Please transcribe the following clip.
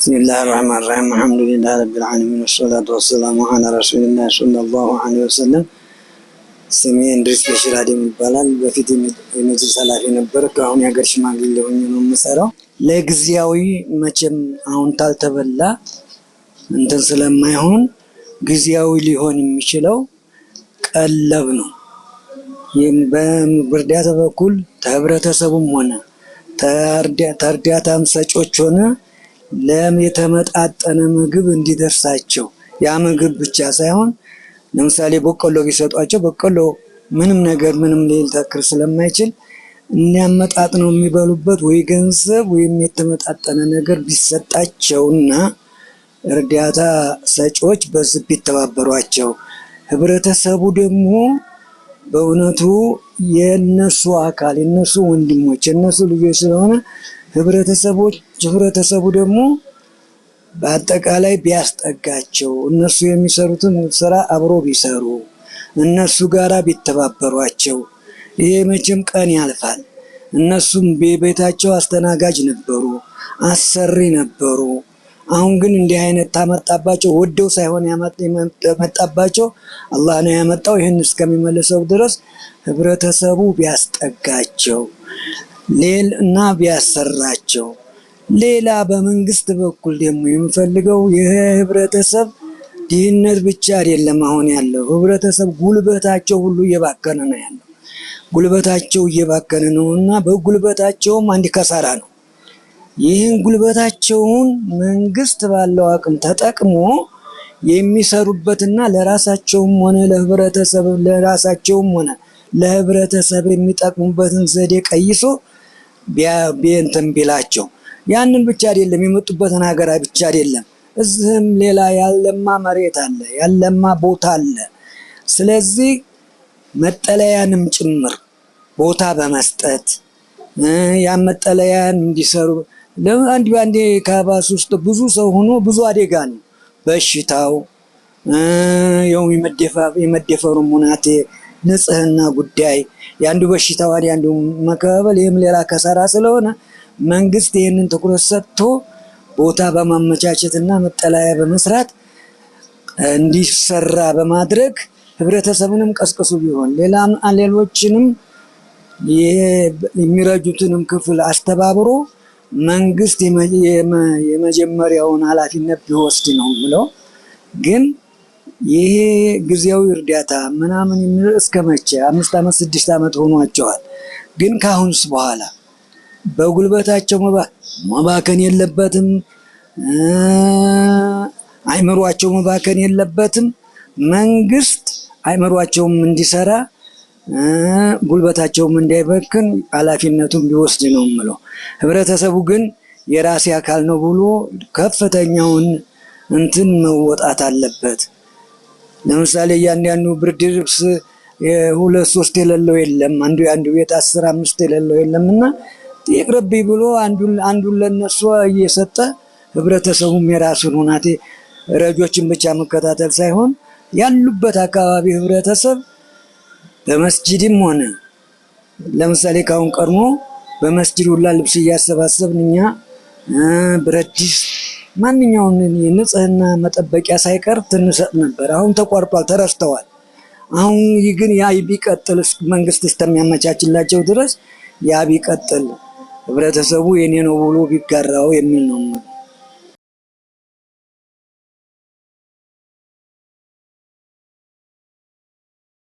ብስሚላህ ራህማን ራሂም፣ አልሐምዱሊላህ ረቢል ዓለሚን፣ ወሰላቱ ወሰላሙ ዐላ ረሱሊላህ ሰለላሁ ዐለይሂ ወሰለም። ስሜ እንድሪስ በሽር አደም ይባላል። በፊት የመጅልስ ኃላፊ ነበርኩ። አሁን የሀገር ሽማግሌ ሆኜ ነው የምሰራው። ለጊዜያዊ መቼም አሁን ታልተበላ እንትን ስለማይሆን ጊዜያዊ ሊሆን የሚችለው ቀለብ ነው። ይህም በእርዳታ በኩል ከህብረተሰቡም ሆነ ተእርዳታም ሰጮች ሆነ የተመጣጠነ ምግብ እንዲደርሳቸው፣ ያ ምግብ ብቻ ሳይሆን ለምሳሌ በቆሎ ቢሰጧቸው በቆሎ ምንም ነገር ምንም ሊተክር ስለማይችል እንዲያመጣጥነው የሚበሉበት ወይ ገንዘብ ወይም የተመጣጠነ ነገር ቢሰጣቸውና እርዳታ ሰጪዎች በዚህ ቢተባበሯቸው፣ ህብረተሰቡ ደግሞ በእውነቱ የነሱ አካል፣ የነሱ ወንድሞች፣ የነሱ ልጆች ስለሆነ ህብረተሰቡ ደግሞ በአጠቃላይ ቢያስጠጋቸው፣ እነሱ የሚሰሩትን ስራ አብሮ ቢሰሩ፣ እነሱ ጋራ ቢተባበሯቸው፣ ይሄ መቼም ቀን ያልፋል። እነሱም በቤታቸው አስተናጋጅ ነበሩ፣ አሰሪ ነበሩ። አሁን ግን እንዲህ አይነት ታመጣባቸው ወደው ሳይሆን ያመጣባቸው አላህ ነው ያመጣው። ይህን እስከሚመልሰው ድረስ ህብረተሰቡ ቢያስጠጋቸው እና ቢያሰራቸው። ሌላ በመንግስት በኩል ደግሞ የምፈልገው ይህ ህብረተሰብ ድህነት ብቻ አይደለም። አሁን ያለው ህብረተሰብ ጉልበታቸው ሁሉ እየባከነ ነው ያለው። ጉልበታቸው እየባከነ ነው እና በጉልበታቸውም አንድ ከሳራ ነው። ይህን ጉልበታቸውን መንግስት ባለው አቅም ተጠቅሞ የሚሰሩበትና ለራሳቸውም ሆነ ለህብረተሰብ ለራሳቸውም ሆነ ለህብረተሰብ የሚጠቅሙበትን ዘዴ ቀይሶ ቢንትን ቢላቸው፣ ያንን ብቻ አይደለም፣ የመጡበትን ሀገር ብቻ አይደለም፣ እዚህም ሌላ ያለማ መሬት አለ፣ ያለማ ቦታ አለ። ስለዚህ መጠለያንም ጭምር ቦታ በመስጠት ያን መጠለያን እንዲሰሩ። አንድ በአንዴ ካባስ ውስጥ ብዙ ሰው ሆኖ ብዙ አደጋ ነው። በሽታው የው የመደፈሩ ሙናቴ፣ ንጽህና ጉዳይ፣ የአንዱ በሽታ ወደ አንዱ መከባበል፣ ይህም ሌላ ከሰራ ስለሆነ መንግስት ይህንን ትኩረት ሰጥቶ ቦታ በማመቻቸትና መጠለያ በመስራት እንዲሰራ በማድረግ ህብረተሰብንም ቀስቅሱ ቢሆን ሌላም ሌሎችንም የሚረጁትንም ክፍል አስተባብሮ መንግስት የመጀመሪያውን ኃላፊነት ቢወስድ ነው የምለው። ግን ይሄ ጊዜያዊ እርዳታ ምናምን የሚለው እስከ መቼ? 5 ዓመት 6 ዓመት ሆኗቸዋል። ግን ከአሁንስ በኋላ በጉልበታቸው መባከን የለበትም። አይምሯቸው መባከን የለበትም። መንግስት አይምሯቸውም እንዲሰራ ጉልበታቸውም እንዳይበክን ኃላፊነቱን ቢወስድ ነው የምለው። ህብረተሰቡ ግን የራሴ አካል ነው ብሎ ከፍተኛውን እንትን መወጣት አለበት። ለምሳሌ እያንዳንዱ ብርድ ልብስ ሁለት ሶስት የሌለው የለም። አንዱ የአንዱ ቤት 10 5 የሌለው የለም እና ይቅርብኝ ብሎ አንዱን ለነሱ እየሰጠ ህብረተሰቡም የራሱን ሁናቴ ረጆችን ብቻ መከታተል ሳይሆን ያሉበት አካባቢ ህብረተሰብ በመስጂድም ሆነ ለምሳሌ ካሁን ቀድሞ በመስጂድ ሁላ ልብስ እያሰባሰብን እኛ ብረት ድስት፣ ማንኛውም የንጽህና መጠበቂያ ሳይቀር ትንሰጥ ነበር። አሁን ተቋርጧል፣ ተረስተዋል። አሁን ግን ያ ቢቀጥል፣ መንግስት እስከሚያመቻችላቸው ድረስ ያ ቢቀጥል፣ ህብረተሰቡ የኔ ነው ብሎ ቢጋራው የሚል ነው።